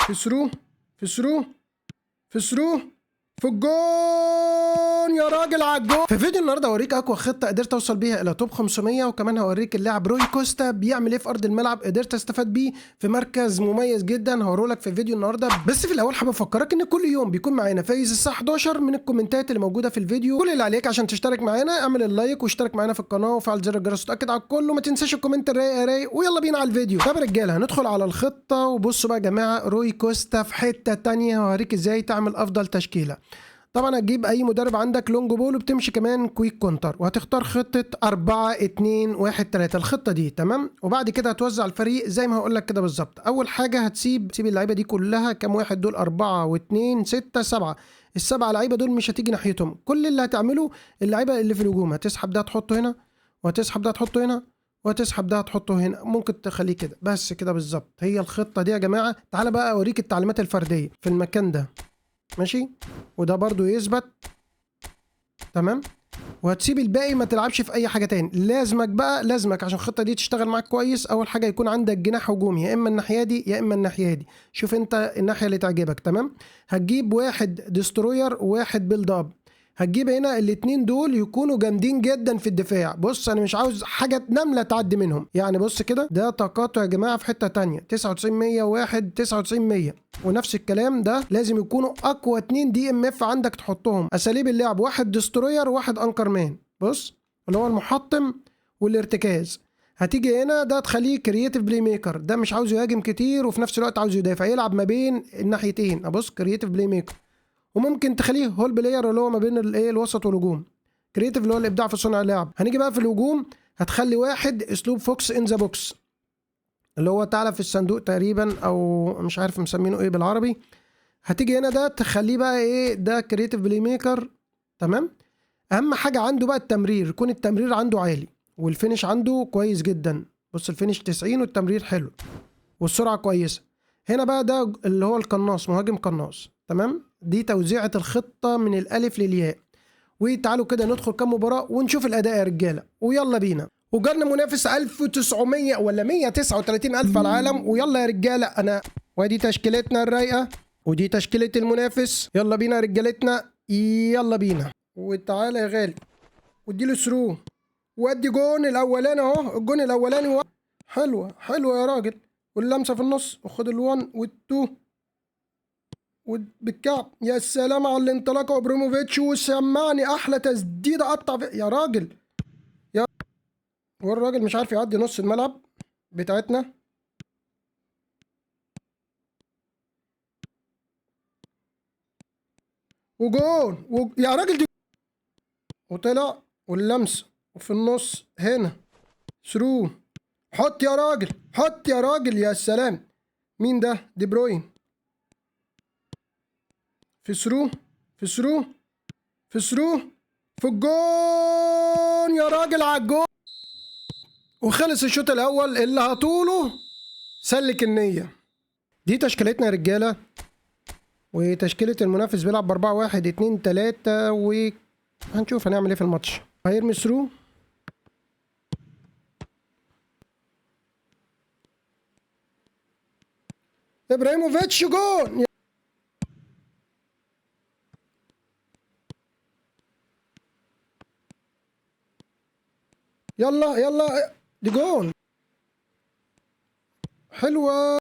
في through، في through، في through، في الجون يا راجل، على الجون. في فيديو النهارده هوريك اقوى خطه قدرت اوصل بيها الى top 500، وكمان هوريك اللاعب روي كوستا بيعمل ايه في ارض الملعب، قدرت استفاد بيه في مركز مميز جدا، هوريهولك في فيديو النهارده. بس في الاول حابب افكرك ان كل يوم بيكون معانا فايز الساعة 11 من الكومنتات اللي موجودة في الفيديو. كل اللي عليك عشان تشترك معانا اعمل ال like واشترك معانا في القناة وفعل زر الجرس وتاكد على الكل، وما تنساش ال comment الرايق رايق، ويلا بينا على الفيديو. طب يا رجاله هندخل على الخطة، وبصوا بقى يا جماعة روي كوستا في حتة ثانية، هوريك ازاي تعمل افضل تشكيله. طبعا هتجيب اي مدرب عندك long ball، وبتمشي كمان quick counter، وهتختار خطه 4 2 1 3 الخطة دي، تمام. وبعد كده هتوزع الفريق زي ما هقول لك كده بالظبط. اول حاجة تسيب اللعيبة دي كلها، كام واحد دول؟ 4 و2 6 7، السبعة لعيبة دول مش هتيجي ناحيتهم. كل اللي هتعمله اللعيبة اللي في الهجوم هتسحب ده تحطه هنا، وهتسحب ده تحطه هنا، وهتسحب ده تحطه هنا، ممكن تخليه كده بس كده بالظبط. هي الخطة دي يا جماعة. تعالى بقى اوريك التعليمات الفردية في المكان ده، ماشي، وده برضو يثبت، تمام. وهتسيب الباقي ما تلعبش في اي حاجة تاني. لازمك بقى، لازمك عشان الخطة دي تشتغل معاك كويس، اول حاجة يكون عندك جناح هجومي، يا اما الناحية دي يا اما الناحية دي، شوف انت الناحية اللي تعجبك، تمام. هتجيب واحد destroyer وواحد build up، هتجيب هنا الاتنين دول يكونوا جامدين جدا في الدفاع. بص انا مش عاوز حاجة نملة تعدي منهم، يعني بص كده ده طاقاته يا جماعة في حتة تانية، 99 101 99 100، ونفس الكلام ده لازم يكونوا اقوى 2 DMF عندك تحطهم. اساليب اللعب واحد destroyer وواحد anchor man، بص اللي هو المحطم والارتكاز. هتيجي هنا ده تخليه creative playmaker، ده مش عاوز يهاجم كتير وفي نفس الوقت عاوز يدافع، يلعب ما بين الناحيتين، ابص creative playmaker. وممكن تخليه hole player اللي هو ما بين الايه الوسط والهجوم، creative اللي هو الابداع في صنع اللعب. هنيجي بقى في الهجوم هتخلي واحد اسلوب fox in the box اللي هو تعالى في الصندوق تقريبا، او مش عارف مسمينه ايه بالعربي. هتيجي هنا ده تخليه بقى ايه، ده creative playmaker، تمام. اهم حاجة عنده بقى التمرير، يكون التمرير عنده عالي وال finish عنده كويس جدا. بص ال finish 90 والتمرير حلو والسرعة كويسة. هنا بقى ده اللي هو القناص، مهاجم قناص، تمام. دي توزيعة الخطة من الألف للياء. وتعالوا كده ندخل كام مباراة ونشوف الأداء يا رجالة، ويلا بينا. وجالنا منافس 1900 ولا 139 ألف على العالم، ويلا يا رجالة. أنا وادي تشكيلتنا الرايقة ودي تشكيلة المنافس، يلا بينا يا رجالتنا، يلا بينا. وتعالى يا غالي واديله through وادي جون الأولاني أهو، الجون الأولاني حلوة حلوة يا راجل. واللمسة في النص، وخد ال one وال two وبالكعب، يا سلام على الانطلاقة. وابراهيموفيتش وسمعني احلى تسديده، قطع يا راجل يا، والراجل مش عارف يعدي نص الملعب بتاعتنا. وجون يا راجل دي، وطلع واللمس وفي النص هنا through، حط يا راجل، حط يا راجل، يا سلام. مين ده؟ دي بروين. في through، في through، في through، في الجون يا راجل، على الجون. وخلص الشوط الاول اللي هطوله سلك النية. دي تشكيلتنا يا رجالة، وتشكيلة المنافس بيلعب بأربعة واحد اتنين تلاتة، وهنشوف هنعمل ايه في الماتش. هيرمي through، ابراهيموفيتش جون. يلا يلا دي جون حلوة،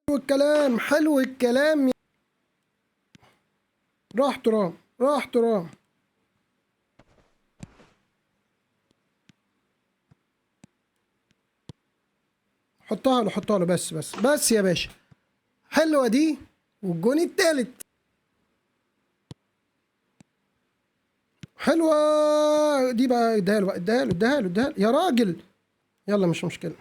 حلو الكلام، حلو الكلام. راح ترام، راح ترام. حطها له، حطها له، بس بس بس يا باشا، حلوة دي. والجون التالت حلوة دي بقى، اديها له بقى، اديها له، اديها له، اديها له يا راجل. يلا مش مشكلة.